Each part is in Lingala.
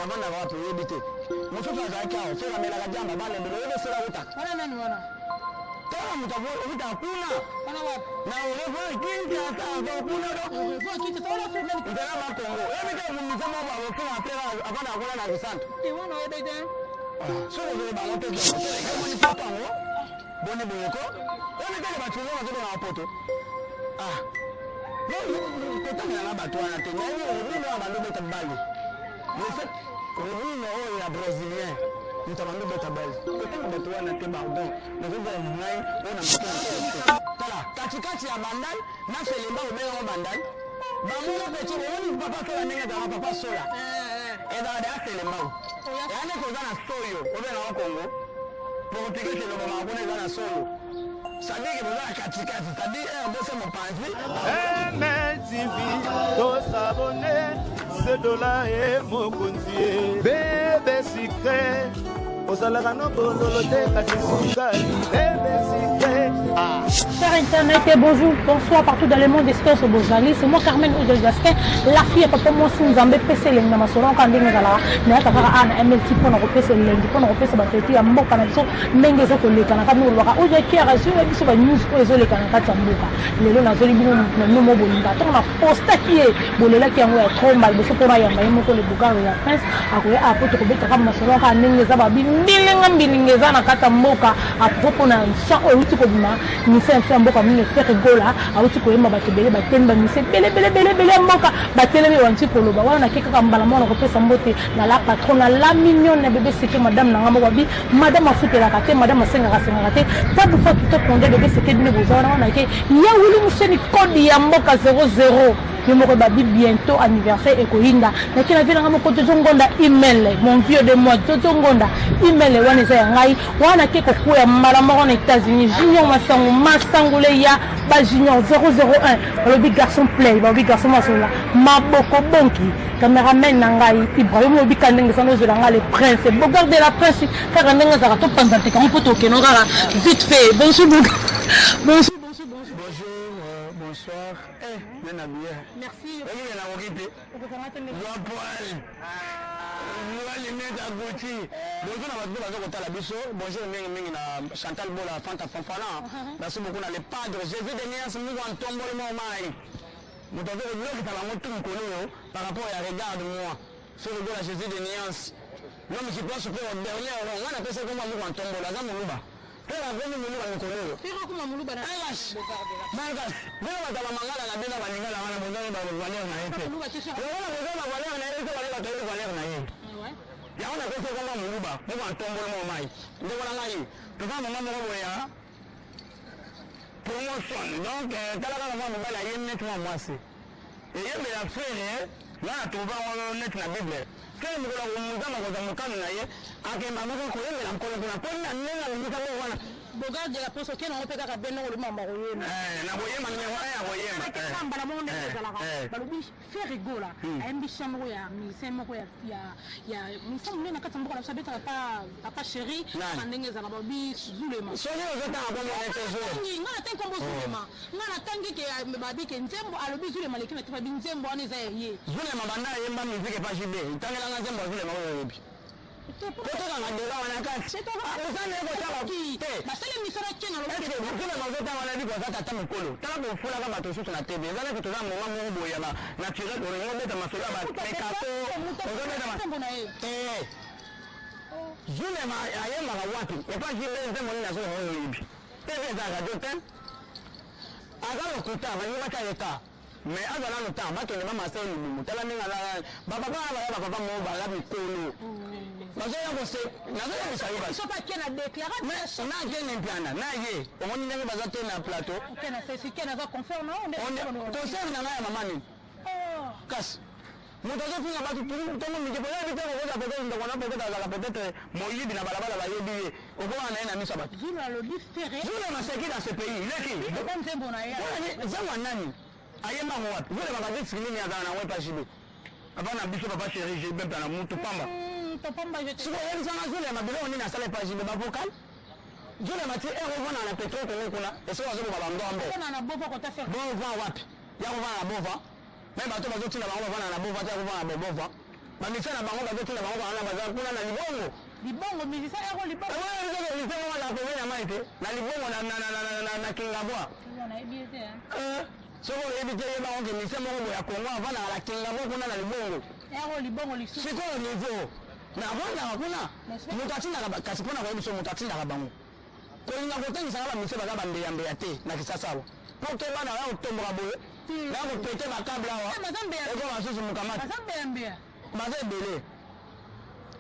Avandaka wapi oyebi te. Mosusu azalaki awa, Ferre amelaka diamba, balembele, oyebi esika awutaka? Wana nani wana? Tala moto awutaka kuna. Wana wapi? Na au revoir Kinshasa, aza kuna do. Au revoir Kinshasa, wana Ferre nani? Nzela ba Congo. Oyebi te mumisa moko akofinga Ferre avandaka kuna na Kisantu. Te wana oyebi te. Soki ozoyeba yango te, omoni poto yango boni boye ko oyebi te bato yango bazobengaka poto. Ah, kotangela na bato wana te. Nayebi Robino oyo abandi obeta bale, Robino oyo ya brésilien, moto abandi obeta bale. Kotanga bato wana te, pardon. Nazozala na ngai oyo na moto. Tala katikati ya Bandal na Felemba, kobengango Bandal bamona peti. Omoni papa Sola ndenge ezalaka? Papa Sola ezalaka deya Felemba, eya ndeke oza na soyo obengango Congo portugais, elobamaka kuna eza na soyo, c'est-à-dire boza na katikati, c'est-à-dire rdc mopanzi. MLTV, tosabone sedola e mokonzi e bebe sucré, ozalaka no bololo te kasi sukali bebe sucré. Ah. Chers internautes, bonjour, bonsoir partout dans le monde, esika nyonso bozali. C'est moi Carmen Oudel Gasquin, la fille ya papa mwasi Nzambe pesa elengi na masolo kaka ndenge ezalaka. Nayaka kaka awa na MLT mpona kopesa elengi, mpona kopesa bato etu ya mboka na biso ndenge eza koleka na kati. Olobaka oyo kiara sur biso ba news oyo ezoleka na kati ya mboka. Lelo nazoli bino na bino mo bolinga. Ntango na postaki ye, bolelaki yango ya trop mbala liboso mpona yamba ye moko le Bogard ya Prince akoya awa po tokobetaka masolo kaka ndenge eza babi mbilinga mbilinga eza na kati ya mboka à propos na chant oyo euti kobima mise ya ya mboka mingi. Ferre Gola auti koyemba, bato ebele batelemi, bamise ebele ebele ebele ebele ya mboka batelemi, wanti koloba wana. Nake kaka mbala moko na kopesa mbote na la patron na la mignonne na bebe seke, madame na nga moko. Babi madame afutelaka te, madame asengaka sengaka te, tabu fa tuto konde bebe seke. Bino boza wana wana ke ya Wili Museni, code ya mboka 00 yo moko. Babi bientôt anniversaire ekoyinda. Nake na vie nanga moko Jojo Ngonda email, mon vieux de moi Jojo Ngonda email wana eza ya ngai wana. Ke kokwea mbala moko na États-Unis, Junior Masango Masangole ya ba Junior 001, balobi garçon play, balobi garçon masola maboko bonki. Cameraman na ngai Ibrahim, oyebi ka ndenge eza, nozwela ngai le prince Bogard de la Prince kaka ndenge ezalaka. Topanza nteka ngo mpo tokeno kaka vite fait. Bonjour Bogard, bonjour, bonjour, bonjour. Bonjour, bonsoir. Eh, bien habillé. Merci. Oyebi nakoki te. Okokanga te ndenge. Zwa poil, zwa lunette ya Gucci. Bonjour na bato mpe baza kotala biso. Bonjour mingimingi na Chantal Bola Fanta Fanfana. Merci beaucoup na le padre Jésus de Nias Mungu antomboli mo mai. Moto aza kolokisa bango tu mokolo oyo par rapport ya regarde moi Ferre Gola, Jésus de Nuance, l'homme qui pense mpe au dernier rang. Ngai napesa komba Mungu antombolo, aza moluba mpe akomi moluba mikolo oyo. Ferre akoma moluba na Marcas bino bato ya bamangala na bino balingala wana, bozali bavaleur na ye te. Moluba te. Lokola boza bavaleur na ye te, bale bato yebi valeur na ye. Yango napesi komba moluba moko antombolo moko mai. Ndeko na ngai, toza mama moko boye ya promotion, donc tala kaka mwa mobali aye neti mwa mwasi eyembela Ferre. Nga na trouve yango neti na Bible. Ferre mokolo akomuzama kozwa mokano na ye, akemba moko koyembela nkolo kuna mpo na ndenge alingisa bongo wana. Bogard de la Presse, okende yango mpe kaka be ndenge olobi mambo akoyemba. Nakoyemba numéro 1 ya koyemba. Kaka mbala moko ndenge ezalaka, balobi Ferre Gola ayembi chant moko ya musicien moko ya musicien monene na kati ya mboka na biso, abetaka pa Papa Chéri. Kaka ndenge ezalaka, balobi Zulema. Soki ozotanga bongo ete Zulema, nga natangi kombo Zulema, nga natangi ke babi ke nzembo alobi Zulema leki na te, babi nzembo wana eza ya ye. Zulema banda ayemba musique epa JB, tangelanga nzembo ya Zulema oyo oyebi kotokanga dela wana kati osani ekotala te. Basali misala ke na lobi Zulema ozotanga wana, yebi koza tata mokolo. Tala kofulaka bato susu na tv, eza neti toza moma moko boye ya ba naturel. Olingi obeta masolo ya bapekato, ozobeta nzembo na ye te. Zulema ayembaka wapi epa JB? Nzembo nini azolema oyo oyebi? TV eza radio te. Aza lokuta, balingi batya ye ka, mais aza nanu temps bakende bamasa ye libumu. Tala ndenge aza, bapapa wana baza bapapa moko baza mikolo, bazoya kose. Nazoyebisa yo soki ake na déclara. Mais na akende mpiana na ye, omoni ndenge baza te na plateau. Concert na ngai ya mama nini? Kasi moto azofinga bato ntongo mike po yebi te, kokoza peut-être ndeko na peut-être azalaka peut-être moyibi na balabala, bayebi ye, okomana na ye na miso ya bato. Zulu alobi Ferre. Zulu maseki dans ce pays leki. Nzembo na ye. Nzembo ya nani? Ayembango wapi? Zulu bakadisiki nini azala nango epa JB? Papa na biso, papa chéri JB mpe na mutu pamba. Sikoyo oyebisanga, Zulema biloko nini asala epa JB? Bavocal Zulema ti ere ovanda na Petro Kongo kuna, esoko azoboma bangombe. Bon vent wapi ya kovanda na bon vent? Me bato bazotinda bango bavanda na bon vent te, ya kovanda na bon vent. Bamisien na bango bazotinda bango wana baza kuna na libongo. Libongo musicien ero libongo. Musicien moko azala pembeni ya mai te na libongo na Kingabwa. Soki oyebi te, yeba ngo ke musicien moko boye ya Congo avandaka na Kingabwa kuna na libongo. Ero libongo lisusu. Sikoyo niveau mais avandaka kuna, moto atindaka kasi mpona koyebi so moto atindaka bango kolinga kotangisaka bamisien baza bambeyambeya te na Kisasa awa, mpo ke bana baya kotomboka boye, baya kopete bakable awa, ekoma susu mokamata. Baza ebele.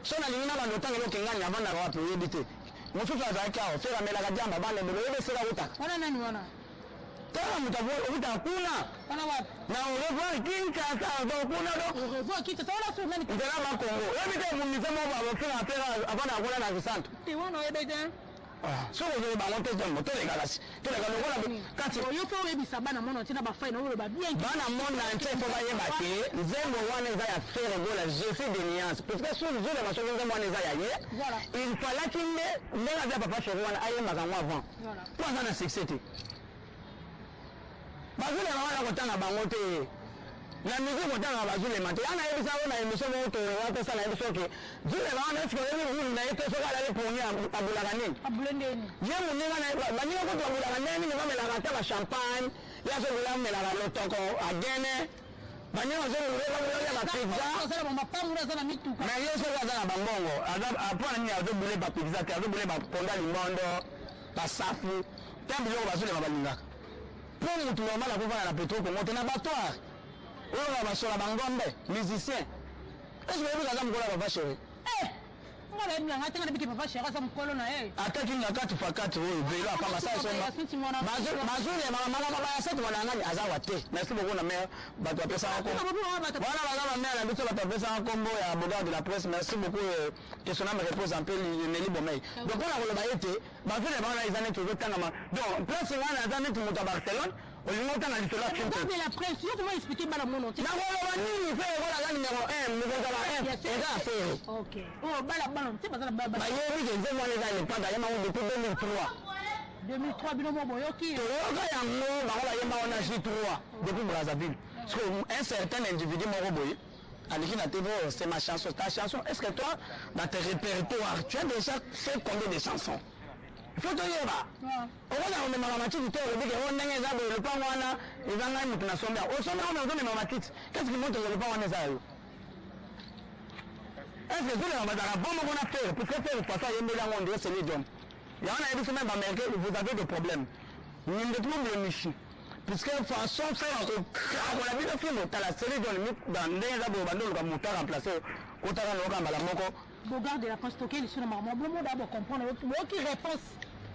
So nalingi na bando otangela okengani avandaka wapi, oyebi te. Mosusu azalaki awa, Ferre amelaka diamba, bana ebele, oyebi esika utaka? Wana nani wana? Tala, moto okutaka kuna na Au revoir Kinshasa, donc kuna do nzela Bakongo, oyebi te. Momise moko abofina Ferre avandaka kuna na Kisantu. Soki ozoli bango te, tombo toleka, kasi toleka lokola kasi. Yo mpe oyebisa bana monde entier na bafai na oloba bien. Bana monde entier faut bayeba te nzembo wana eza ya Ferre Gola, je suis de nuance, puisque zulema soki nzembo wana eza ya ye, il fallaki nde ndenge aza papa chéri wana ayembaka yango avant, mpo aza na succès te. Bazulema wana kotanga bango te na musique, kotanga bazulema te. Yana yebisa ngo na émission moko towa tosala, yebi soki zulema wana eske oyebi bulu na ye te? Soki alali pongi, abulaka nini? Ye moninga na baninga kutu babulaka ndenge nini? Bamelaka ata bachampagne, ye azobula amelaka lotoko agene. Baninga bazobula bapizza, mais ye soki aza na bambongo, mpona nini azobule bapizza te? Azobule baponda limbondo, basafu te, biloko bazolema balingaka. Mpo mutu normal akovanda na Petro Congo te na abattoir oyo na basola bangombe. Musicien, est ce que oyebi aza mokolo ya papa chéri? Nga nayebi na nga te, nga nayebiki papa chéri aza mokolo na ye. Ataki nga 4 fois 4 oyo velo apamba sasobazulemaka makambo baya sete wana ngani aza wa te. Merci beaucoup na mare, bato bapesaka wana baza bamare na biso, bato bapesaka nkombo ya Bogard de la presse. Merci beaucoup, que son âme repose en paix, Nelly Bomey. Donc mpona koloba ete bazolema wana eza neti ozotangama, donc place wana aza neti moto ya Barcelone, olingi otanga lisolo ya. Nakoloba nini? Ferre Gola aza numéro 1, mokonzi ya ba 1 eza ya Ferre. Bayebi ke nzembo wana eza lepata, ayembango depuis 2003. 2003, bino mo boyoki. Toyoka yango, bango bayemba wana J3 depuis Brazzaville, parce que un certain individu moko boye aleki na TV: oh, c'est ma chanson. Ta chanson, est ce que toi, dans tes répertoires, tu as déjà fait combien de chansons? Il faut toyeba. Okoza komemaka matiti te, olobi ke o ndenge eza boye, lopango wana eza ngai moto nasombi yango. Osombi yango, mais ozomema matiti, qu'est ce qui montre ke lopango wana eza ya yo? Est ce que ezoleka bazalaka bon moko na Ferre? Puisque Ferre façon ayembeli yango, on dirait Céline Dion. Yango nayebi so même baaméricain, vous avez des problèmes mindetimo mishi, puisque façon Ferre akokakola bino film, tala Céline Dion ndenge eza boye, bando oluka moto aremplace otaka nayoka mbala moko. Bogard de la presse, toke lisu na makambo bomoda, bocomprendre, boyoki réponse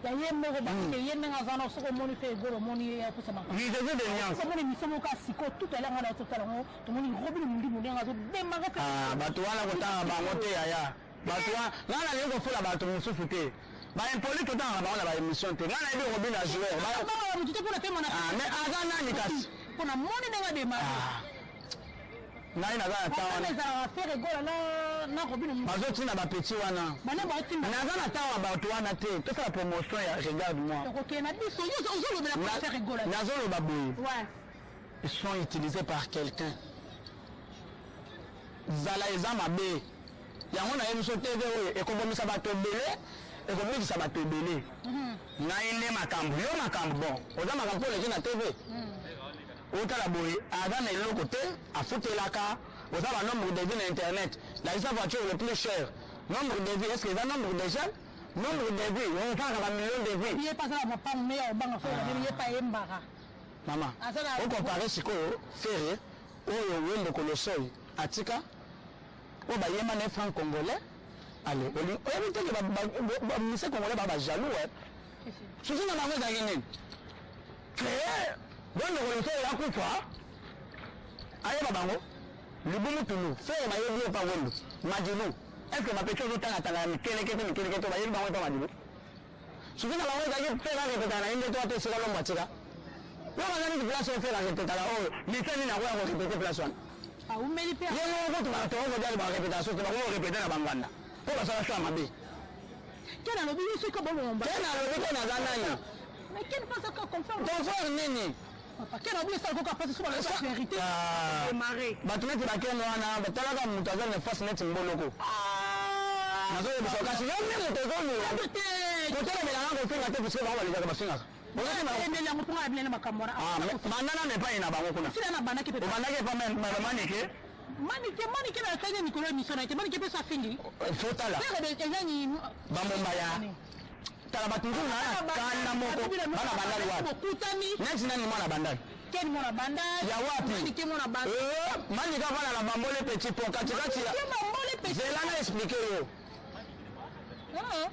ya ye moko bakike ye ndenge aza na. Soki omoni Ferre Gola, omoni ye akosa. Makambo émission moko ya siko tout elanga na totala yango, tomoni Robino Mundimu ndenge azodemaka. Bato wana kotanga bango te, yaya. Bato wana ngai nalingi kofula bato mosusu te, baimpoli, totangaka bango na baémission te. Ngai nayebi Robino ya joueur. Motu te mpona te mona. Mais aza nani kasi? Mpona moni ndenge ademare. Ngai naza na temps wana. Ezalaka Ferre Gola na Robino. Bazotinda bapeti wana. Bana baotinda. Naza na temps ya bato wana te. Tosala promotion ya Regarde moi. Tokokende na biso, ozolobela Ferre Gola. Nazoloba boye: ils sont utilisés par quelqu'un. Zala eza mabe yango nayebi so TV oyo ekobomisa bato ebele, ekobikisa bato ebele. Ngai nde makambo yo makambo bon oza makambo mpo oleki na TV, otala boye, aza na eloko te, afutelaka. Oza ba nombre de vues na internet, lakisa voiture le plus cher, nombre de vues, est ce que eza nombre de jeunes, nombre de vues osalaka ba million de vues? Ye mpe aza na mapango me ya obanga Ferre, ye mpe ayembaka. Mama, ocompare sikoyo Ferre oyo Wendo Kolosoy atika, oyo bayemba na ye franc congolais. Ale, oyebi teke bamusicien congolais baa bajaloux. Susi na bango ezalaki nini? Créer Wendo Kolosoy akufa, ayeba bango libumu tulu. Ferre bayebi ye pa Wendo Madilu. Est ce que bapeti ozotangatanga ya mikeleke te, mikeleke te, bayebi bango epa Madilu? Susi na bango ezalaki Ferre arepetaka na ye nde to ata esika lombo atika yo baza neti place oyo Ferre arepetaka oyo mise nini akoya korepete place wana. Aumeli mpe. Ye moko kutu bato okodiali barépétation te, bakoki korepete na bangwanda mpo basala so ya mabe. Ken alobi yo soki bolongomba. Ken alobi te, naza nani? Mais Ken mpe azaka confort. Confort nini? Papa ken obi esala koka pasi soki balobi verite démarrer. Bato neti bakene wana batalaka moto aza na face neti mboloko. Nazoyebisa kasi yo nde moto ozoluka kotelemela nga kofinga te, puisque bango balingaka bafingaka. Emeli yango mpo nga na bilene makambo wana. Banda nano epai na bango kuna. Sila na bandaki mpe. Obandaki epa Manike. Manike, Manike na atali mikolo ya émission na ye te. Manike mpe so afingi. Fotala. Ezani bamombaya, tala bato nzungu na kanda moko bana Bandali wapi? Bokutani. Neti nani mwana Bandali? Ken mwana Bandali. Ya wapi? Manike mwana Bandali. Manike avanda na Bambole Petit Pont, katikati ya Bambole Petit. Zela na expliquer yo.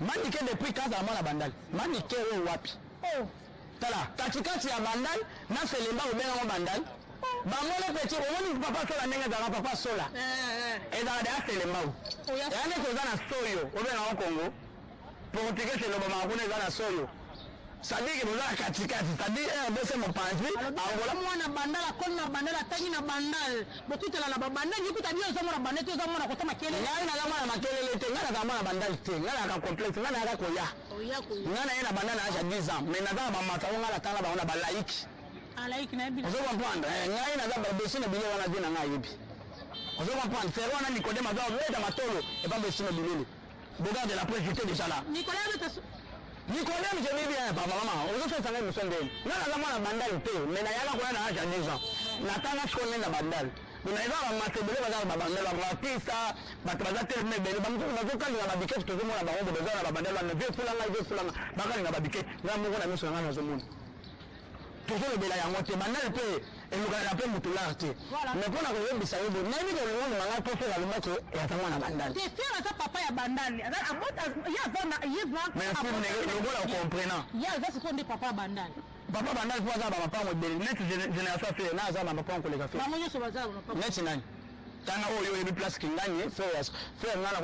Manike depuis kazala mwana Bandali, Manike oyo wapi? Tala katikati ya Bandali na Felemba, obengango Bandali Bambole Petit. Omoni Papa Sola ndenge ezalaka? Papa Sola ezalaka deya Felemba o eya neti oza na Soyo, obengango Congo Portugais, elobamaka kuna eza na Soyo, c'est-à-dire que boza na katikati, c'est-à-dire RDC mopanzi Angola. Mwana Bandal akoli na Bandal, atangi na Bandal, bokutela na babandal. Yokuta bino oza mwana Bandal te, oza mwana kota makelele. Ngai naza mwana makelele te, ngai naza mwana Bandal te, ngai nazaka complexe, ngai nayaka koya. Ngai naye na Bandal na age ya 10 ans, mais naza na bamasa ngo ngai natanga bango na balaiki. Alaiki nayebi. Ozo comprendre? Ngai naza besine bilele wana vie na ngai ayebi. Ozo comprendre? Frère wana Nicodème aza obeta matolo epa besine bilele. Bogard de la presse, j'étais déjà là. Nicolas Beta. Nicodème, je dis bien, papa, maman, ozosala ngai miso ndeni. Ngai naza mwana Bandal te, mais nayaka koya na age ya 10 ans. Natanga sikoyo nde na Bandal. Mais eza bamasa ebele baza na babandal, baartiste, bato baza telema ebele, bamosusu bazokalinga babikete, tozomona bango bo baza na babandal wana. Vie fulanga, vie fulanga, bakalinga babikete. Ngai moko na miso na ngai nazomona. Tozolobela yango te. Bandal mpe elukaka mpe motu lar te. Mais mpona koyebisa yo boye, nayebi ke olingo ndima ngai mpo Ferre alobaki aza mwana Bandal. Te, Ferre aza papa ya Bandal. Ye aza ye. Merci lokola comprenant. Ye aza sikoyo nde papa ya Bandal. Papa Bandal mpo aza na bamapango ebele neti génération Ferre na aza na bamapango koleka Ferre. Bango nyonso baza na bamapango. Neti nani? Tanga oyo oyebi place kingani Ferre Ferre nga na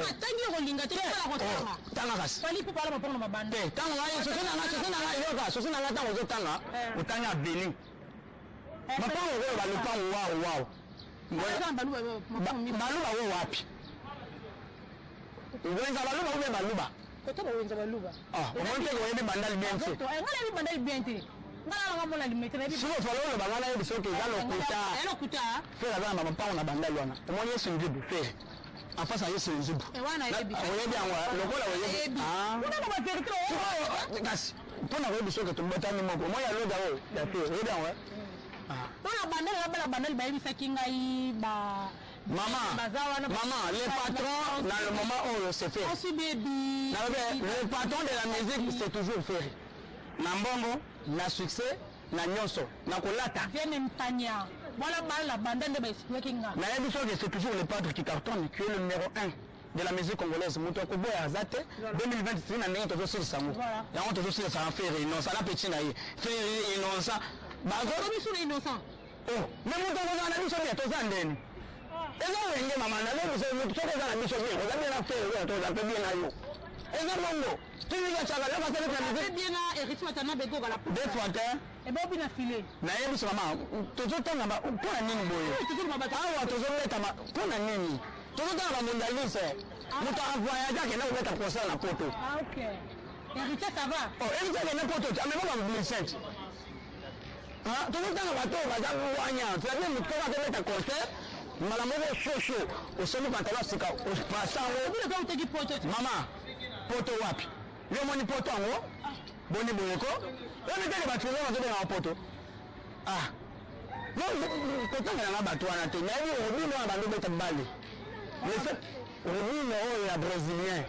Atangi kolinga te, kala kotanga. Tanga kasi. Fally mpo pala mapango na mabanda. Te, tanga ngai sosi na ngai, sosi na ngai, yoka sosi na ngai. Ntango ozotanga, otangi aveni mapango oyo balupango wao wao. Baluba oyo wapi? Wenza baluba ube baluba. Kota bawenza baluba. Omoni te, oyebi Bandali bien te. Ngai nayebi Bandali bien te, ngai nanga mona limete, nayebi. Siko fala oloba, ngai nayebi soki eza lokuta. Ya lokuta. Ferre aza na bamapango na Bandali wana. Omoni Yesu Nzibu, Ferre en face ya Yesu Nzibu. Oyebi yango lokola oyebi. Kuna na bavérité. Kasi mpona koyebi soki tobotani moko, moi ya loda oyo ya Ferre, oyebi yango. Mpona Bandali, bala Bandali bayebisaki ngai ba Maman, maman, le patron dans le moment oyo c'est Ferre. Baby. Le patron de la musique, c'est toujours Ferre. Na mbongo, na succès, na nyonso, na kolata. Viens Mpanya. Voilà bala banda nde baexpliquaki nga. Nayebi soki c'est toujours le padre qui cartonne, qui est le numéro 1 de la musique congolaise. Moto akoboya aza te. 2023 na ndenge tozosilisa yango. Yango tozosilisa na Ferre Innocent na petit na ye. Ferre Innocent. Bazo biso na Innocent. Oh, mais moto akozala na biso bien, toza ndeni. Eza wenge mama, nazo biso moto soki oza na biso bien, oza bien na Ferre oyo, toza mpe bien na yo. Eza bongo. Tini chaka leo basali na musique. Bien na Héritier Watanabe goga la. Deux fois te. E bo bina filet. Nayebi so mama, tozotanga mpo na nini boye? Awa tozobeta mpo na nini? Tozotanga bamondialiste. Moto avoyage akenda kobeta concert na poto. Ah OK. Héritier ça va. Oh, Héritier akenda poto, amema ba musicien. Tozotanga bato oyo baza wanya, c'est-à-dire moto kaka akobeta concert mbala moko shosho, osombi pantalon ya sika, opasa yango. Mama, poto wapi? Yo omoni poto yango boni boyeko oyo teke bato oyo bazobengaka poto? Ah, kotangela nga bato wana te. Nayebi Robino wana bando obeta bale, Robino oyo ya brésilien,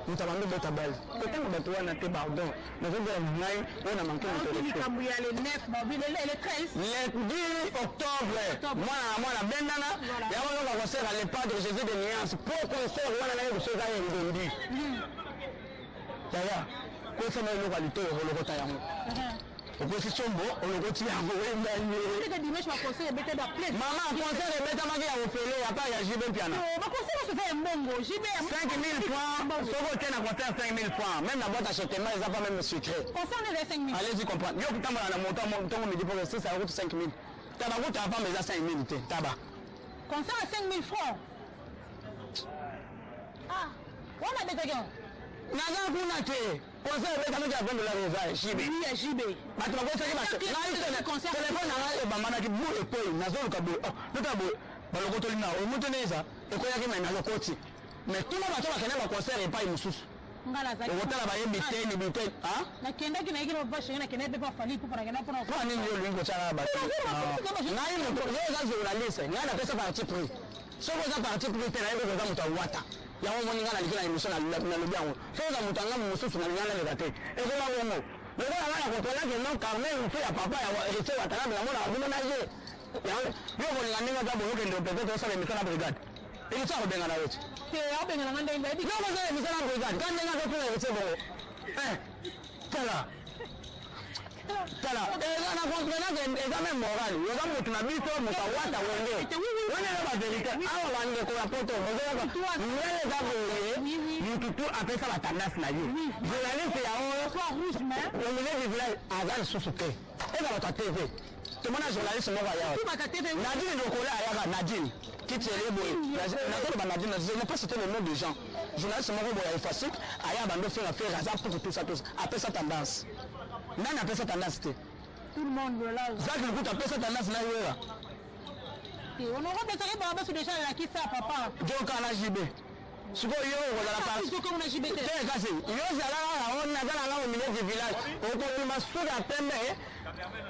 moto abandi obeta bale. Kotanga bato wana te, pardon, nazobela na ngai oyo na manke moto. Likambo ya le 9, le 13. Le 10 octobre, mwana na mwana bendana yango yoka concert ya le Padre Jésus de Nuance. Po concert wana nayebi so eza endondi yaya kosama eloko ya litoyo, olokota yango, okosi sombo, olokoti yango, oyemba ye. Dimanche baconcert ebeta ba plein. Mama, concert ebetamaki ya ofele ya part ya JB Mpiana. Baconcert nyonso eza ya mbongo, JB. 5000 francs soki otie na concert, 5000 francs même na boîte achetement eza pas même sucré. Concert nde eza 5000. Allez-y comprendre. Yo kotambola na moto ntongo midi mpo sisa yakutu 5000, taba kutu apamba eza 5000 te, taba. Concert ya 5000 francs, ah wana abetaki yango. Naza kuna te. Concert ebetamaki ya 20 dollars eza JB. Oui, ya JB. Bato bakosaki bato. Ngai telefone na ngai ebambanaki bu ekwei, nazoluka boye. Oh, nota boye. Balokotoli na omoto nde eza ekweyaki mai nalokoti. Mais tuna bato bakenda ba concert epai mosusu. Okotala baye biteni biteni. Ah? Nakendaki nayaki na papa chéri, nakendaki mpe pa Fally Ipupa, nakendaki mpona. Mpo nini yo olingi kotyaka bato? Ngai moto, yo oza journaliste, ngai napesa parti pris. Soki oza parti pris te, nayebi oza moto ya wata. Yango omoni ngai naleki na émission, nalobi yango. Soki oza moto ya ngambo mosusu, nalingi naleka te. Ekoma bongo. Lokola ngai na comprenaki non Carmel mpe ya papa ya Héritier Watanabe, namonaka bino na ye. Yo okolinga ndenge aza boye, okende peut-être osala émission na brigade. Héritier akobengana yo ti. Te, akobengana nga ndenge bayebi. Yo okosala émission na brigade, ka ndenge azotuna Héritier bongo. Tala. Tala, eza na comprenant eza même moral. Oza motu na biso, moto awata wenge. Wana eza ba vérité. Awa bandeko ya poto, bozoyoka. Ngai eza boye, mutu tu apesa ba tendance na ye. Journaliste ya oyo, au milieu du village, aza lisusu te. Eza bato ya TV. Tomona journaliste moko ayawa. Nadine Lokola ayaka, Nadine. Kitiele boye. Nazoloba Nadine, je n'ai pas cité le nom des gens. Journaliste moko boye ya Efasik, aya bando fera fera, aza pour tout ça, tout ça. Apesa tendance. Nani apesa tendance te? Tout le monde là. Zaki Lukuta apesa tendance na yera. Te, on aura besaki ba baso déjà la kisa papa. Joka na JB. Sikoyo yo okozala pa. Sikoyo na JB te. Te kasi yo zala kaka o nazala nga au milieu du village. Okobima suka ya pembe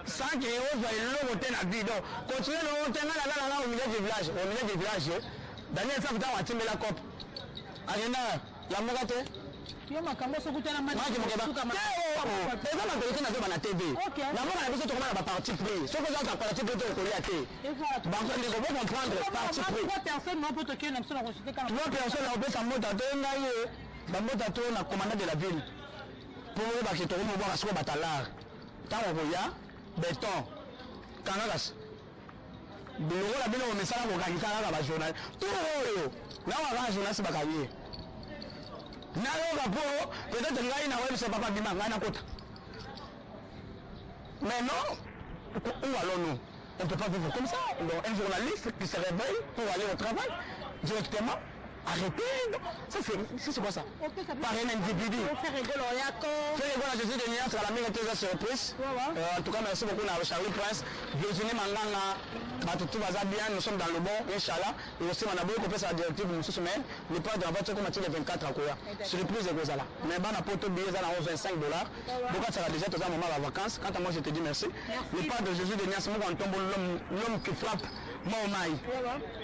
sans que ozwa eloko te na vie. Donc continue na te nga nazala nga au milieu du village. Au milieu du village Daniel Safu ntango atimbela cope akenda lamuka te. Yo makambo soki utana maki mokeba te, eza na vérité nazoba na TV. Na mboka na biso tokoma na ba parti pris. Soki oza ka parti pris te, okolia te. Bandeko bo comprendre parti pris. Trois personnes moko tokende na biso na kochite kaka. Trois personnes nakopesa mbota to ngai ye bambota to na commandant de la ville mpo oyebaki tokomi kobwaka sikoyo batalare ntango okoya beton kanga kasi lokola bino bomesala kokangisa kaka bajournaliste tour oyo nawa kaka journaliste bakangi ye nayoka mpo peut-être ngai nakoyebisa papa bima ngai nakota. Mais non, où allons-nous? On ne peut pas vivre comme ça. Donc, un journaliste qui se réveille pour aller au travail directement, arrêté. Ça, c'est quoi ça? Par un individu. Fait rigolo, je suis de Nias, la mine était surprise. En tout cas, merci beaucoup à Charlie Prince. Virginie Manganga, bato tout va bien, nous sommes dans le bon, Inch'Allah. Et aussi, on a beaucoup fait sa directive, mais le padre va comme le 24 à quoi. Surprise et ça là. Mais bon, poto billet, ça 25 dollars. Pourquoi ça va déjà tout un moment la vacances? Quant à moi, je te dis merci. Le padre de Jésus de Nias, moi, on tombe l'homme qui frappe, moi, maï.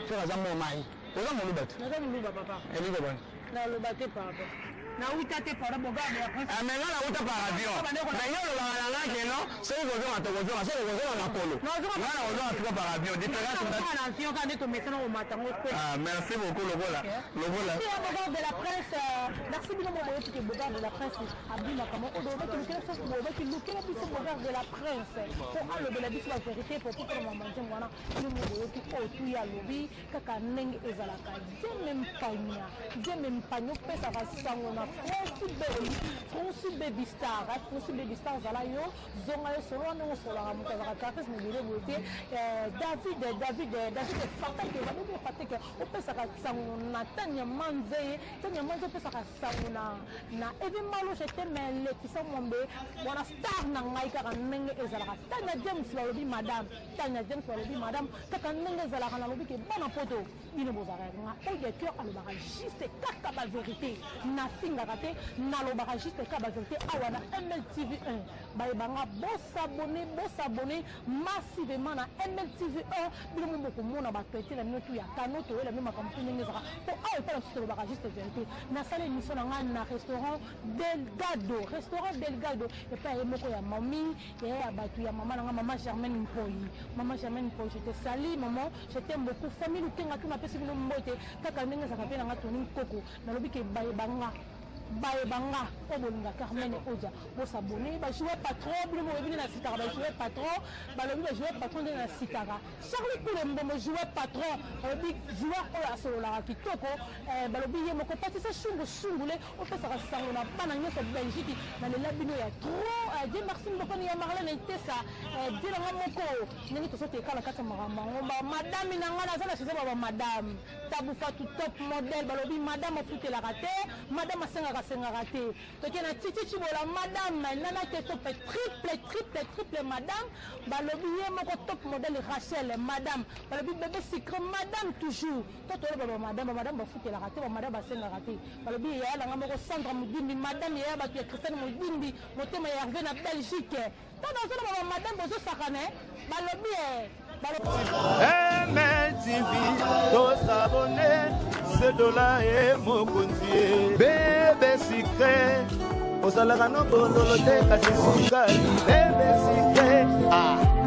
Frère, ça, moi, maï. Oza moluba te? Naza moluba papa. Elingo boni? Naloba te pardon. Nauta te pardon bogarde ya prince. Ah mais nga nauta par avion. Mais yo olobaka na nga ke non, soki kozonga tokozonga, soki kozonga makolo. Nga na kozonga sikoyo par avion. Différence na na avion ka nde tomesana komata ngo pe. Ah merci beaucoup lokola. Lokola. Merci bogarde de la presse. Merci bino mo boyebi ke bogarde de la presse abimaka moko bolobaki lukela biso bolobaki lukela biso bogarde de la presse po alobela biso ba vérité po po mpona mama nzembo wana bino mo boyoki oyo tuya alobi kaka ndenge ezalaka. Dieme Mpanya, Dieme Mpanya opesaka sango na Francis Baby, Francis Baby Star, Francis Baby Star zala yo, zonga yo solo wana ndenge osololaka moto azalaka charisme ebele boye te. David, David, David Fatake, David Fatake opesaka sango na Tania Manze, Tania Manze opesaka sango na Evi Malo, je t'aime Laetitia Mwambe, wana star na ngai kaka ndenge ezalaka. Tania James balobi madame, Tania James balobi madame, kaka ndenge ezalaka nalobi ke bana poto bino bozalaka nga oyo de cœur alobaka juste kaka ba vérité, nafingaka te, nalobaka juste kaka ba vérité awa na MLTV 1. Bayebanga bosabone, bosabone massivement na MLTV 1, bino mo bokomona ba actualité na bino tu ya kano toyela bino makambo tu ndenge ezalaka po awa epai na biso tolobaka juste vérité. Nasala émission na ngai na restaurant Delgado, restaurant Delgado epai ye moko ya mami ya bato ya mama na nga mama Germaine Mpoyi. Mama Germaine Mpoyi, je te salue maman, je t'aime beaucoup. Famille Lukenga tu napesi bino mbote kaka ndenge ezalaka mpe na nga Tony Nkoko nalobi ke bayebanga bayebanga oyo bolinga Carmen Odia bosabone ba jouer patron bino boyebi nde na sitaka ba jouer patron balobi ba jouer patron nde na sitaka Charlie Kule Mbombo jouer patron balobi joueur oyo asololaka kitoko balobi ye moko Patisa Shungu Shungule opesaka sango na bana nyonso Belgique nalela bino ya trop. Dieu merci mbokani ya Marlène Ntesa Dieu nanga moko ndenge tozoteka na kati ya makambo yango ba madame na nga naza na chez ba madame Tabou Fatou top modèle balobi madame afutelaka te, madame asengaka. Basengaka te. Toke na Titi Tshibola, madame Nana Ketchup, triple triple triple madame. Balobi ye moko top modèle Rachel, madame. Balobi bébé sucré, madame toujours. To toloba ba madame, ba madame bafutelaka te, ba madame basengaka te. Balobi yaya na nga moko Sandra Mudimbi, madame yaya bato ya Christiane Mudimbi, motema ya Hervé na Belgique. To nazoloba ba madame bozosakana eh. Balobi eh. MLTV, tosabone, sedola e mokonzi e. Bebe sucré, ozalaka no bololo te kasi sukali. Bebe sucré, ah.